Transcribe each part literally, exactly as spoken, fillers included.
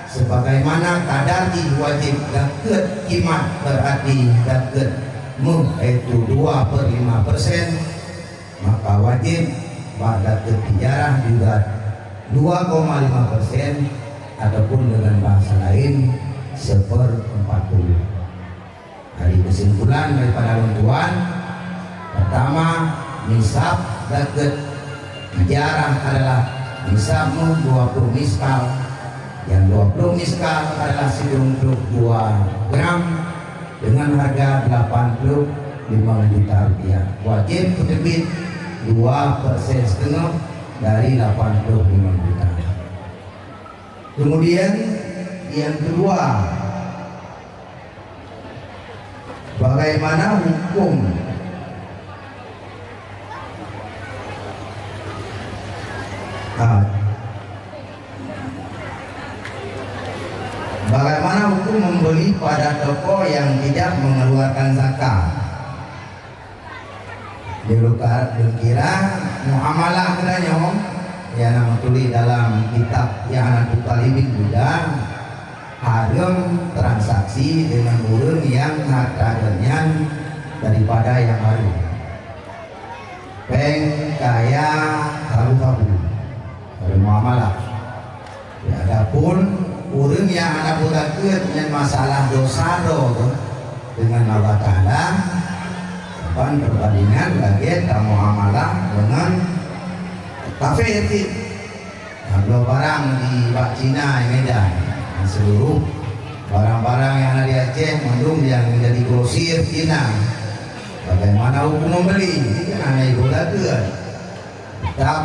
Sebagaimana kadar jih wajéb zakeuet jimat, berarti zakeuet méuh, yaitu dua per lima persen, maka wajéb bak zakeuet tijarah juga dua koma lima persen, ataupun dengan bahasa lain, seperempat puluh. Dari kesimpulan daripada lôn tuan, pertama, nisab zakeuet tijarah adalah nisab méuh dua puluh miskal, yang dua puluh miskal adalah sidroe trôk dua gram, dengan harga delapan puluh lima juta rupiah. Wajéb peuteubiet dua persen seteungoh dari delapan puluh lima juta. Kemudian, yang kedua, bagaimana hukum, ah, bagaimana hukum membeli pada toko yang tidak mengeluarkan zakat? Juluka-, jukira muamalah geutanyoe, nyang na meutuléh dalam kitab I'anatul Thalibin juga, hareuem transaksi deungon ureuëng nyang hareuta geuh nyan daripada nyang hareuem. Péng, kaya, sabu-sabu. Hareuem muamalah. Ya, adapun ureuëng nyang hana beuzakeuet nyan masalah dosa droe geuh deungon Allah Taala, ban peubandingan lagée tamuamalah deungon kafé cit. Nah, bloe barang di bak Cina di Medan, nah, seluruh barang-barang nyang na di Aceh mandum nyang jadi grosir Cina. Bagaimana hukum membeli? Ini kan hana ibu zakeuet. Tetap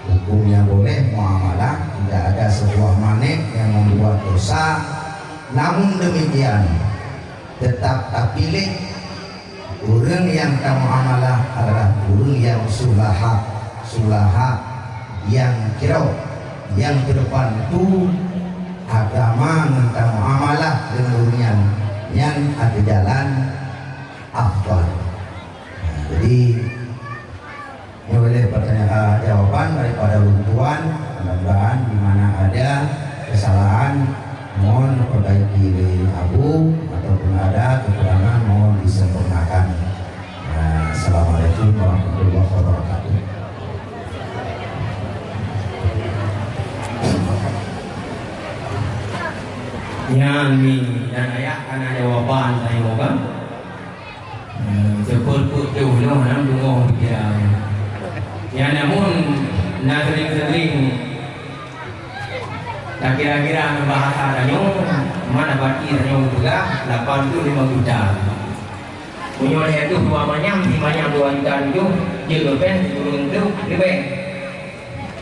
hukumnya boleh muamalah, tidak ada sebuah magnet yang membuat dosa. Namun demikian, tetap tapiléh ureuëng nyang tamuamalah adalah ureuëng nyang sulaha, sulaha nyang jroh, nyang teubantu agama ngon tamuamalah deungon ureuëng nyan, nyan ateueh jalan afdal. Jadi, nyoe lé pertanyaan, jawaban daripada ulôn tuan. Mudah-mudahan di mana ada kesalahan, mohon diperbaiki lé Abu, ataupun ada kekurangan, mohon disempurnakan. Nah, assalamualaikum warahmatullahi wabarakatuh. Nyan mi dan ayah kana jawaban saya moga. Seupôt-pôt jôh nyoe lam teungoh pikiran. Nyan namun na seuring-seuring takira-kira ngon bahasa tanyoe, mana bati tanyoe peugah lapan ploh limong juta. Meunyoe lhèe ploh dua manyam, simanyam dua juta tujoh, jeuet leubèh, sikureueng ploh leubèh.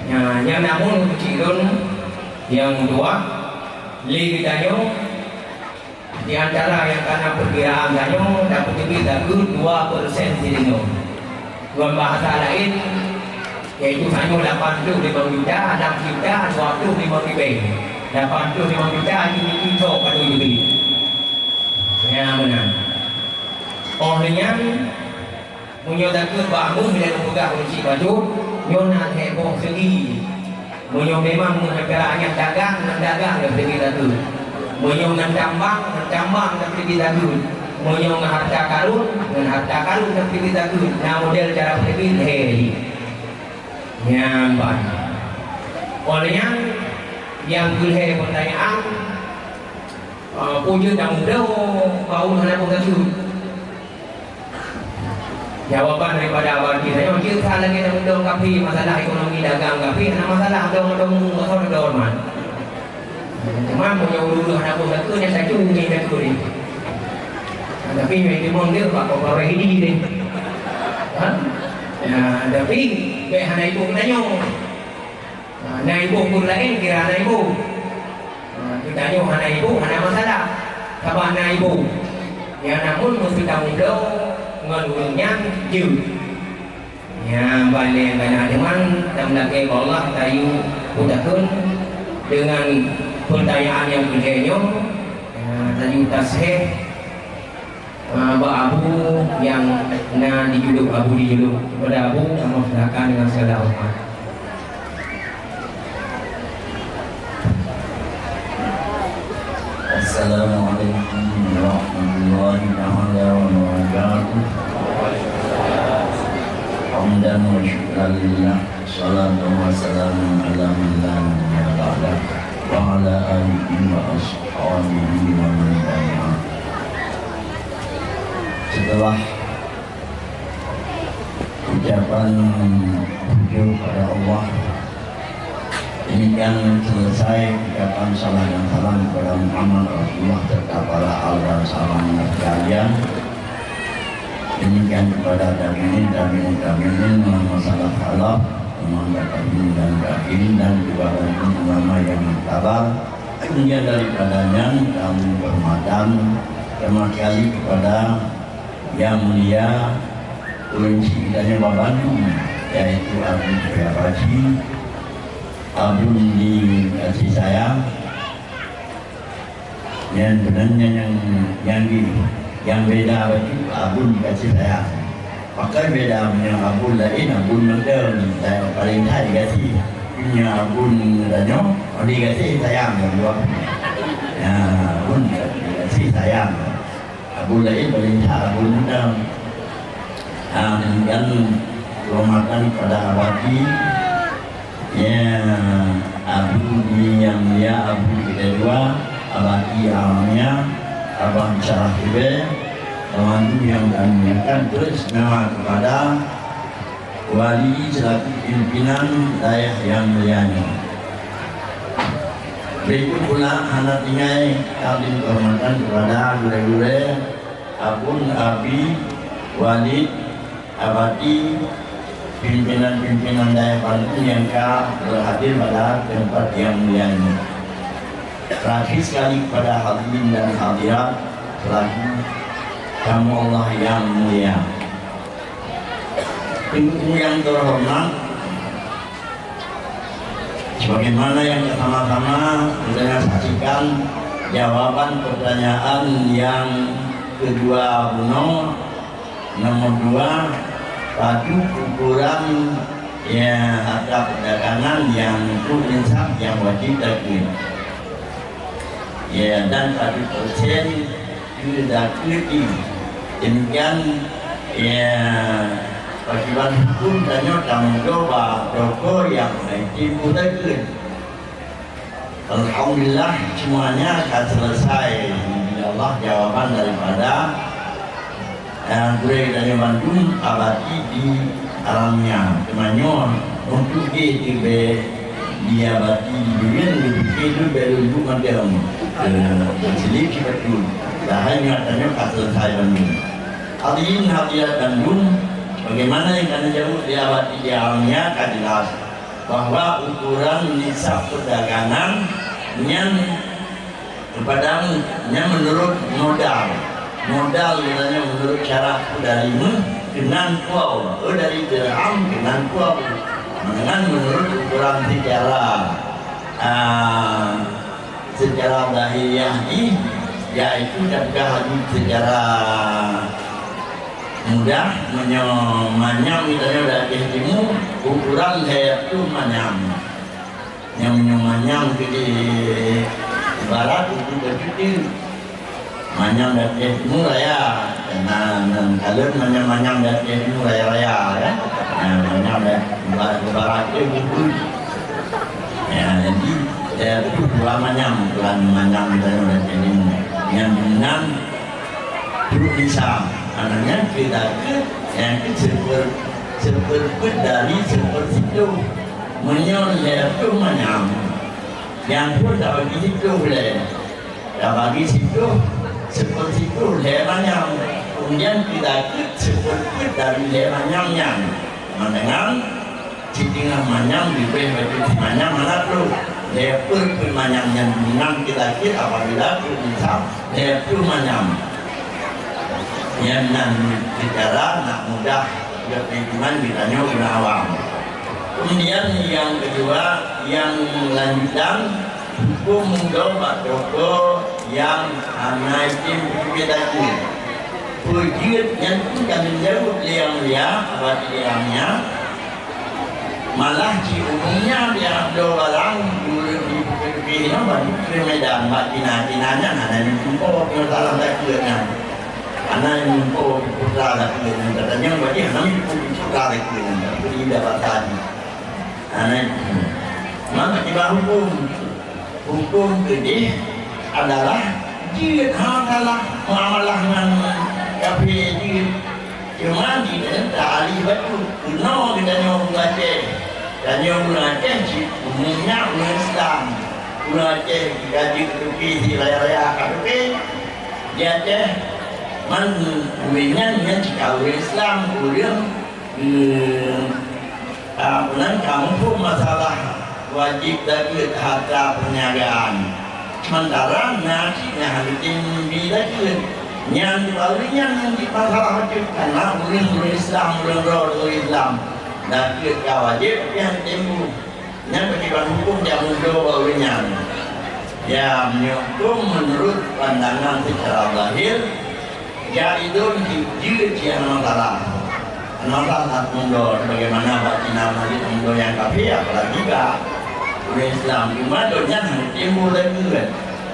Nyan, nyan namun keucik lôn nyang dua, lé geutanyoe Di antara nyang kana peukiraan tanyoe, tapeuteubiet takheun dua persen sideungoe. Ngon bahasa laén, yaitu tanyoe lapan ploh limong juta, nam juta dua ploh limong ribèe. Lapan ploh limong juta nyan meunan. Nyan meunan. Óh lheueh nyan, Meunyoe takheun bak méuh lé geupeugah ureueng chik bacut, nyoe na lhèe boh seugi. Meunyoe memang méuh acara nyan dagang, ngon dagang lé seugi takheun. Meunyoe ngon tambang, ngon tambang lé seugi takheun. Meunyoe ngon harta karun, ngon harta karun lé seugi takheun. Na model cara peuteubiet lhèe jih. Nyan ban. Óh lheueh nyan, nyang keu lhèe peutanyaan, ah, peue jeuet tamubloe bak ureueng hana boh takheun? Jawaban daripada abang kita nyoe, jeuet that lagèe tamudong kafé, masalah ekonomi dagang kafé, hana masalah, dong-dong mu, asal ada hormat. Cuma meunyoe ureueng hana boh takheun, nyan satu ni takheun ni. Tapi nyoe itu pun dia bak Bapak Hidi ni. Ha? Ya, tapi bèk hana ibu kita nyoe. Ha, na ibu pun laén kira na ibu. Ha, geutanyoe hana ibu, hana masalah. Sabab na ibu. Nyang namun meuseutang muda ngon ureueng nyan jeuet. Nyang ban lé nyang kana teuma, dan meulakèe bak Allah, tayue peutakheun deungon peutanyaan nyang keu lhèe nyoe, ha, tayue taseuhèh. Ah, bak Abu nyang na di Juluk, Abu di Juluk. Kepada Abu, kamoe serahkan dengan segala hormat. Assalamualaikum warahmatullahi taala wabarakatuh. Hamdan wa syukran lillah, salatu wa salamu ala man la nabiyya ba'dah, wa ala alihi wa ashabihi wa man tabi'ah. Setelah ucapan puji kepada Allah, demikian selesai ucapan salah dan salam kepada Muhammad Rasulullah serta para al dan sahabatnya sekalian. Demikian kepada tabi'in, tabi'in, tabi'in, masalah khalaf, Imam Tabi'in dan tabi'in, dan juga bagi ulama yang muktabar. Kemudian daripada nyan, kami hormatan sama sekali kepada Yang Mulia Ulun Cik Gitanya Babandung, yaitu Abu Kaya Baji, Abun di Kasih Sayang. Yang sebenarnya yang yang di yang beda baju Abun di Kasih Sayang. Pakai beda punya Abun lain, Abun mantong dan paling tak dikasih punya Abun danyo, oh, dikasih sayang yang dua. Ya, Abun dikasih sayang. Abu Laib paling that Abu Nendang. Ha, dan kehormatan pada Abati, ya, Abu di Yang Mulia, Abu kita dua, Abati Alamnya, Abah Syarah Ibe, Tuan yang kami muliakan, terus nama kepada Wali selaku pimpinan dayah nyang mulia nyoe. Begitu pula hana tinggai takdim kehormatan kepada gurée-gurée, Abun, Abi, Walid, Abati, pimpinan-pimpinan dayah bandum nyang ka berhadir pada tempat nyang mulia nyoe. Terakhir sekali kepada hadirin dan hadirat selaku tamu Allah yang mulia. Ibu-ibu yang terhormat, sebagaimana yang sama-sama kita saksikan jawaban pertanyaan yang kedua bunoe, nomor dua, padub ukuran, ya, harta perdagangan yang untuk insaf yang wajib takdim. Ya, dan padub persen keu zakeuet jih. Demikian, ya, pakiban hukum tanyoe tameudoe bak toko nyang hana item peue zakeuet. Alhamdulillah, semuanya akan selesai. Alhamdulillah, jawaban daripada, eh, gurée tanyoe bandum Abati di Alamnya. Teuma nyoe untuk jih teubiet di Abati di Bireuen, dipike dulu bèk lôn buet mantong. Eh, majelis sibatul. Dah hai nyoe tanyoe ka selesai bandum. Hadirin hadirat bandum, bagaimana yang ka neujaweueb di Abati di Alamnya ka jelas bahwa ukuran nisab perdagangan nyan kepada nyan menurut modal. Modal, misalnya, menurut cara dari meuh keunan kuau, eh, dari dirham keunan kuau. Dengan menurut ukuran secara, ah, secara zahiriah jih, yaitu teuka hadis secara mudah, meunyoe manyam geutanyoe dari timu, ukuran lhèe reutôh manyam. Nyang meunyoe manyam keu di barat, itu beutôi. Manyam dari timu raya, karena nan kalon manyam-manyam dari timu raya-raya, ya. Nah, manyam dari barat, barat itu beutôi. Ya, jadi, ya, itu dua manyam, ukuran manyam geutanyoe dari timu. Nyang meunan, Trok bisa, maknanya kita ke yang ke seper, seperpet dari sepersitoh. Meunyoe lhèe reutôh manyam, nyang pun tabagi sitoh lé. Tabagi sitoh, sepersitoh lhèe manyam. Kemudian kita ke seperpet dari lhèe manyam nyan. Meunan, Siteungoh manyam leubeh bacut simanyam hana trok. Lhèe peuet peuet manyam nyan meunan keu-keu apabila trok nisab lhèe peuet manyam. Nyan nan seucara nak mudah, geupeue iman geutanyoe ureueng awam. Kemudian yang kedua, yang lanjutan, Huköm meudoe bak toko nyang hana item peue zakeuet. Peue jeuet nyan pun ka neujaweueb lé nyang mulia, Abati Alamnya. Malah cit ureueng nyan nyang bloe barang, ureueng di Oke, nyoe bak di Medan, bak Cina, Cina nyan hana nyang jumpa peunyeularan takheun nyan. Hana nyang jumpa putra takheun nyan. Gata nyoe bak di hana nyang jumpa putra takheun nyan. Tapi di dapat tadi. Hana nyang jumpa. Maka kiban huköm. Huköm keudeh adalah jeuet hana salah muamalah ngon kafé jeuet. Cuma di dalam tali batu, keunoe geutanyoe ureuëng Aceh. Tanyoe ureuëng Aceh cit, umumnya ureuëng Islam. Ureuëng Aceh jika jeuet teupi si raya-raya ka teupi. Di Aceh, man ureuëng nyan, nyan cit ka ureuëng Islam, ureuëng, eh, Ah, meunan ka muphom masalah wajéb takheun hareuta peuniagaan. Seumantara na cit nyang hana tem bi takheun. Nyan baru nyan nyang cit masalah bacut. Karena ureuëng, ureuëng Islam, ureuëng droe, ureuëng Islam. Takheun ka wajéb, tapi hana tem bu. Nyan bak kiban huköm jak meudoe bak ureuëng nyan. Ya, meunyoe huköm meunurot pandangan secara zahir, jaizun jeuet, jeuet cit hana masalah. Hana masalah meudoe, sebagaimana bak Cina meudoe nyang kafé, apalagi bak ureuëng Islam. Cuma donya hana timbul lagi kan.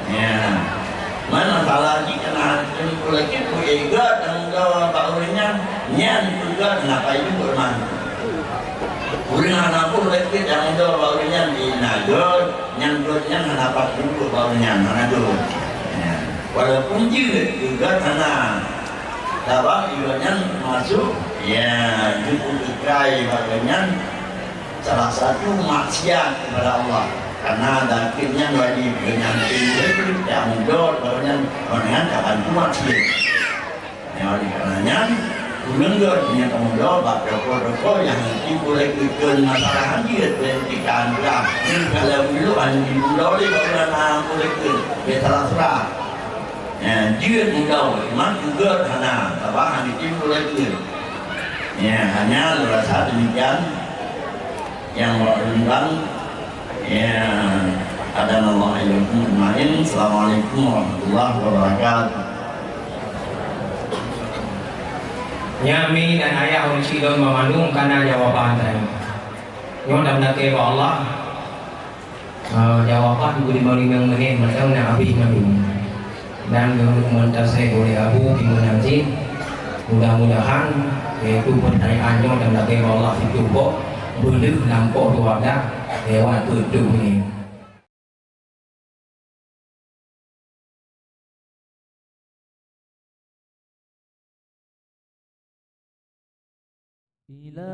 Ya. Man masalah jih kana timbul lagi, ku igat meudoe bak ureuëng nyan, nyan igat na payu ureuëng. Ureuëng hana boh lagi nyang meudoe bak ureuëng nyan, di na göt, nyang göt nyan hana pat jumpa bak ureuëng nyan, hana göt. Ya. Walaupun jeuet, juga hana. Sabab ibarat nyan masuk, ya, jeuet keukai bak ureuëng nyan salah satu maksiat kepada Allah. Karena zakir nyan wajib, ureuëng nyan tinggi, nyang mudot bak ureuëng nyan, ureuëng nyan ka bantu maksiat. Nyang oleh karena nyan, ureuëng göt nyang ka mudot bak toko-toko nyang timbul lagi keu masalah hanjeuet, pendidikan, ulah. Nyang kalau dulu hanya timbul lagi bak ureuëng na mudot lagi, dia salah surah. Ya, jeuet mudot, memang juga hana, sabab hana timbul lagi. Ya, hanya lôn rasa demikian. Nyang wak rundang, ya, hadanallahu wa iyyakum ajmain. Assalamualaikum warahmatullahi wabarakatuh. Nyan mi dan ayah ureuëng sidon meumandum kana jawaban tadi. Nyoe dan dakée bak Allah. Eh, jawaban beu lima limong menit, mantong na habéh mandum. Dan geumeutasai oleh Abu Timun Aziz. Mudah-mudahan, yaitu pertanyaan nyoe dan lagée Allah itu kok, beuleuh lampôh dua dah lewat peuet puluh menit. Bila